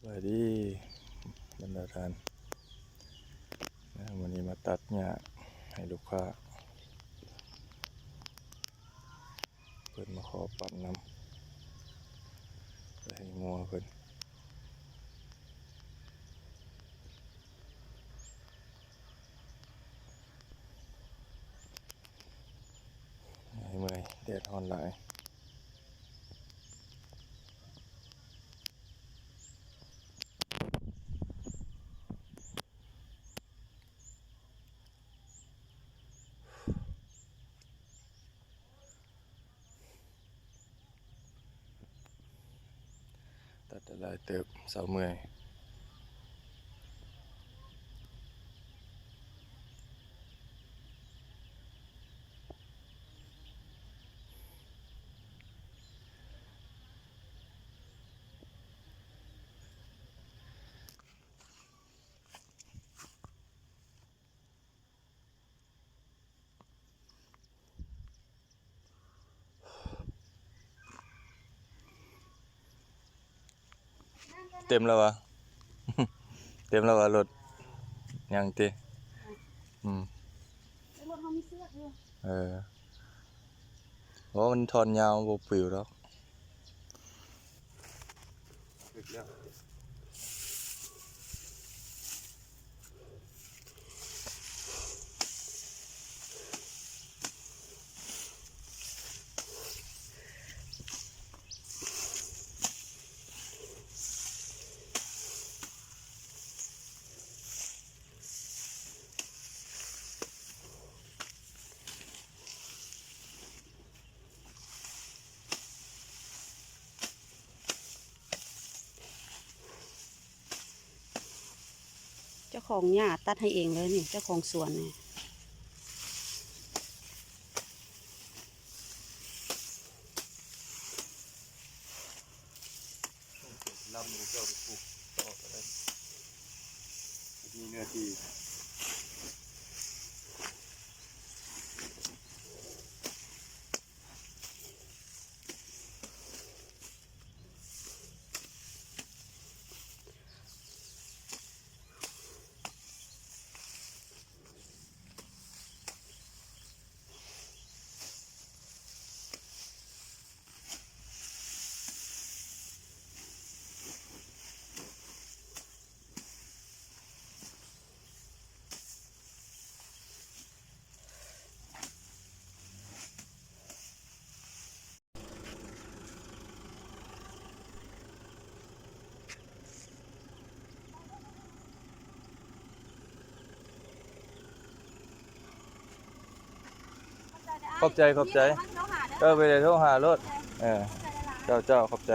ສະບາຍດີບັນດາທ່ານ ມື້ນີ້ມາຕັດຫຍ້າໃຫ້ລູກຄ້າ ເພິ່ນມາຂໍປັ້ນນຳ ໄປໃຫ້ງົວເພິ່ນ. ເມື່ອຍ ແດດຮ້ອນຫຼາຍ. ຕັດໄດ້ຫຼາຍເຕີບ ເຊົາເມື່ອຍ. ເຕັມແລ້ວຫວາ? ເຕັມແລ້ວຫວາລົດ? ຍັງຕິ? ອືມ ແຕ່ລົດເຮົາມີເຊືອກຢູ່. ເອີ ໂອ້ ມັນທ່ອນຍາວ ມັນບໍ່ປິວດອກ. ເຈົ້າຂອງຫຍ້າຕັດໃຫ້ເອງເລີຍນີ້ ເຈົ້າຂອງສວນນີ້. ລຳນີ້ເຈົ້າໄປປູກຕໍ່ກໍໄດ້ ມີເນື້ອທີ່. ຂອບໃຈ ຂອບໃຈ. ເອີ ໄປເລີຍ ໂທຫາໂລດ. ເອີ ເຈົ້າ ເຈົ້າ ຂອບໃຈ.